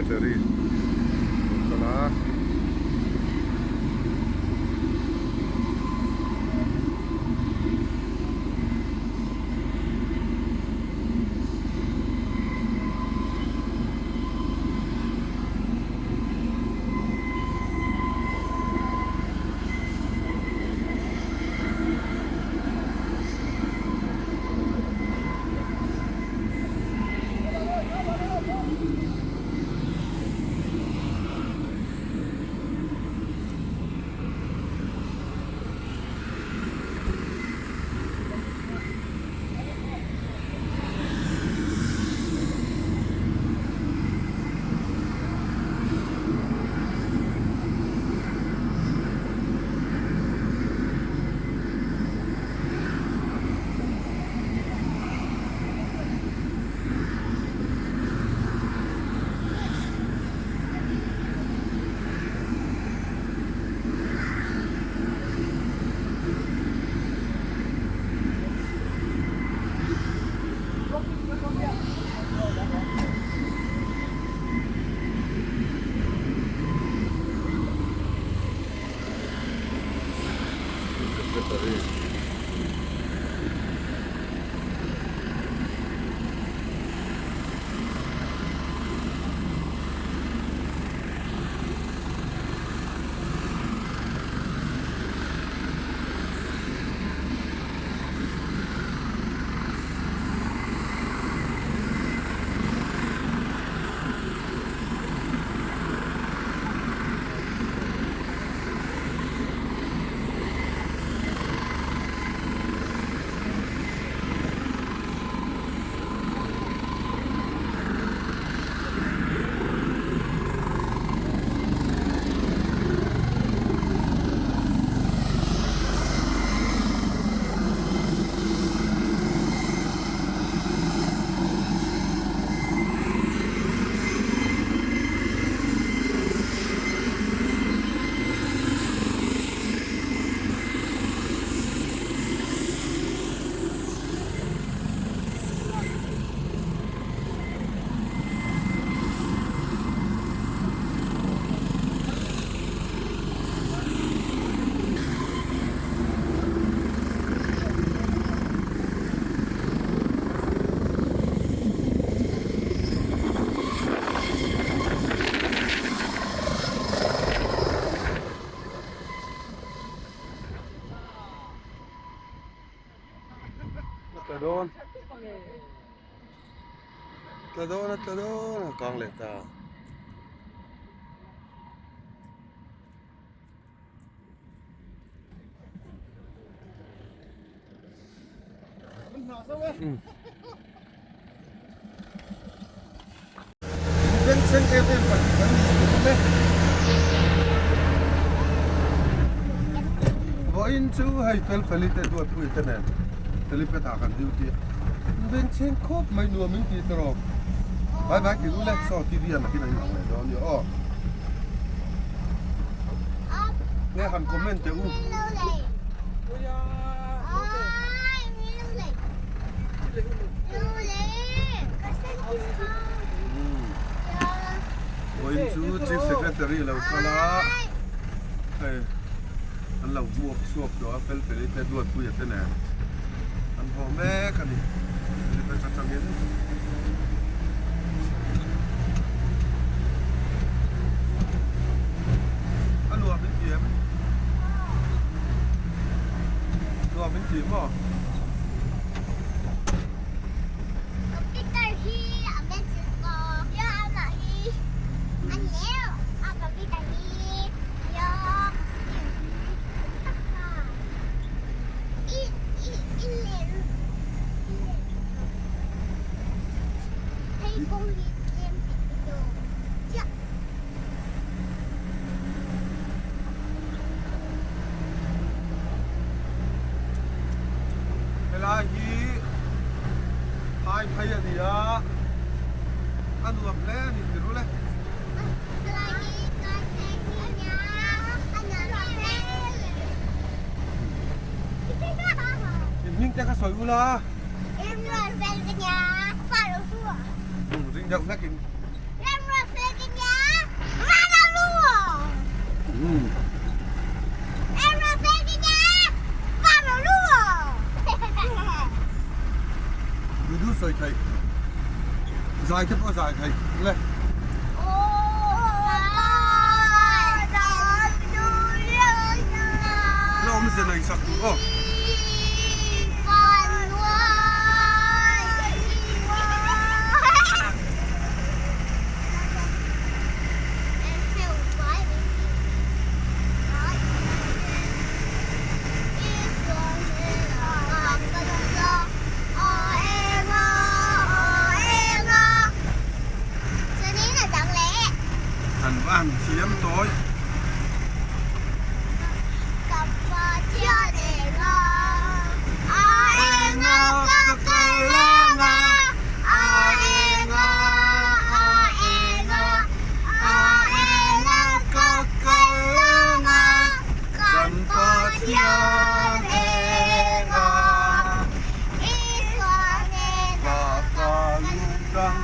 Secretary lo kal a. Secretary. Tla dawn tla dawn a tla dawn a kang leh ta. Bengchheng em em pahnih kan ni tih awm e. Vawiin chu hei fel fel i te duat pui te nen helipad ah kan duty a. Bengchheng khawp mai nuam in tih tawh. Bye bye ti lu le saw TV ah nakin a inang leh dawn a nia aw. Nge han comment teh u. Vawiin chu Chief Secretary lo kal a, hei an lo hmuak chhuak tawh a fel fel i te duatpuia te nen an haw mek a ni helipad atangin. A nuam in ti em? Nuam in ti maw? Computer hi a pencil ko ya amah hi a neu a computer hi yo i i i len hei kawng hi tlem chiah. Helai hi phai phei a ni a, a nuam hle a ni ti rul e. In hming te kha sawi ula. Ring deuh hlek in. Umm. Dudu sawi theih. Zai te pawh a zai theih le. La awmzia nei sak duh aw. An va han thiam tawi. Kan Pathian enga Ka lungdang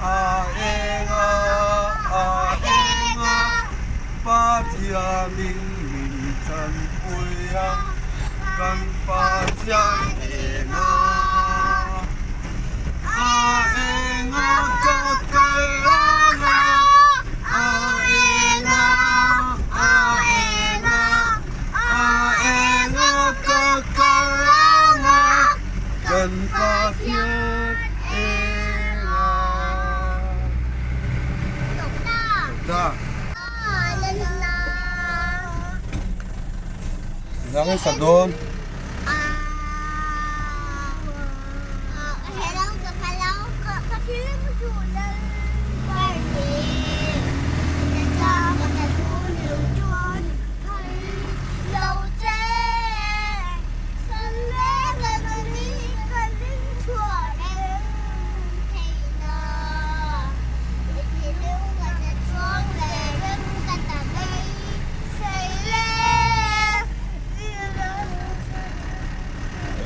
a enga a enga Pathianin min tanpui a Kan Pathian enga A enga ka kal anga A enga a enga a enga ka kal anga Kan Pathian enga Ta. Nang i sak dawn.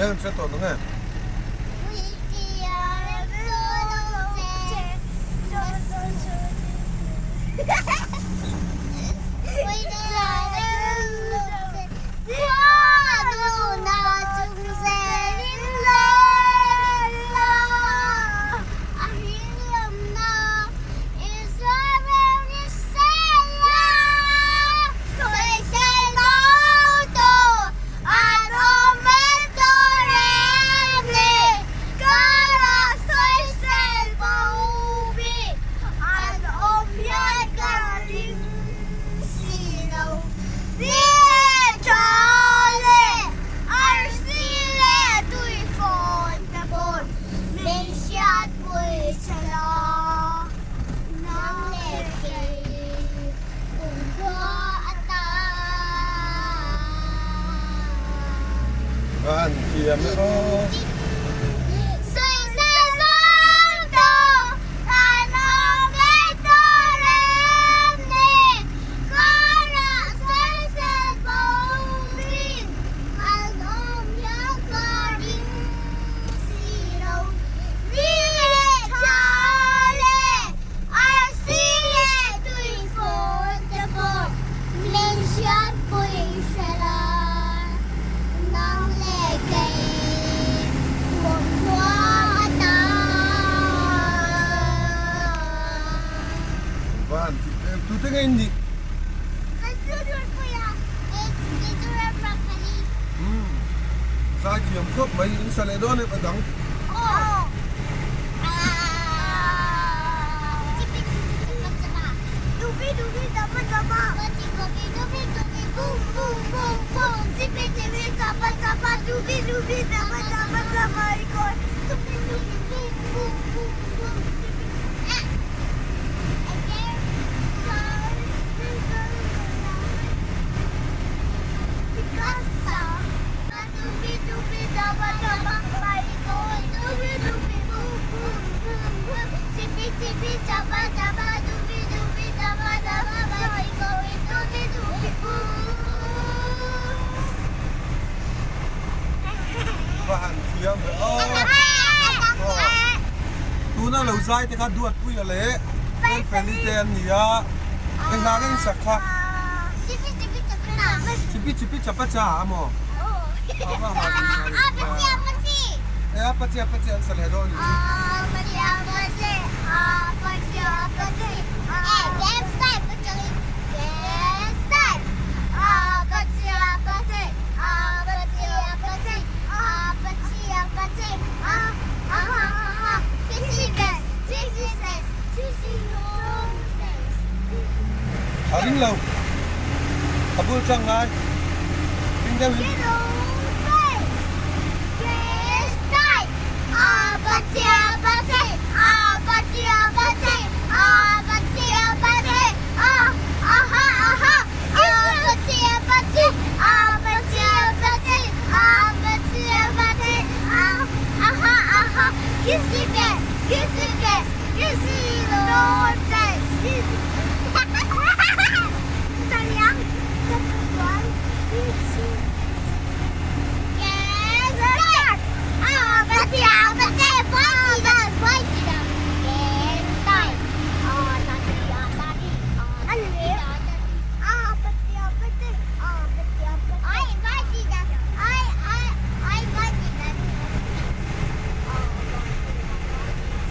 Em hre tawh nang e. Va han thiam e aw. Van tih em tute nge in nih? Umm zaithiam khawp mai in sa leh dawn em a dang. Va han thiam ve aw. Tuna lo zai te kha Duatpuia leh Felfeli te an ni a, engah nge in sak kha? Chipi chipi chapa cha a maw? E a pachi a pachi an sa leh dawn anih chu. A ring lo. A bul tang ngai. Ring deuh in.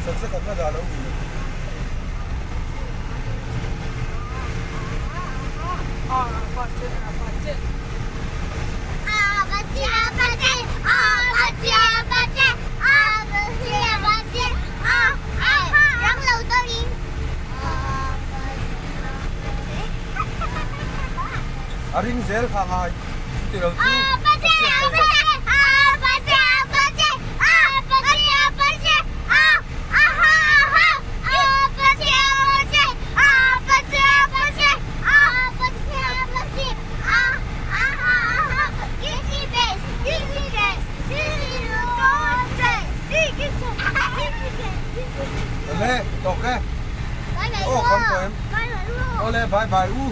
Satse kan la dah lo ni. A ring zel kha ngai chuti lo chu a hriat theih loh. Le tawk e aw kham tawh em awle bye bye u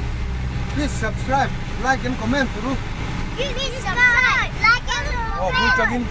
please subscribe like and comment tur u aw bul tangin.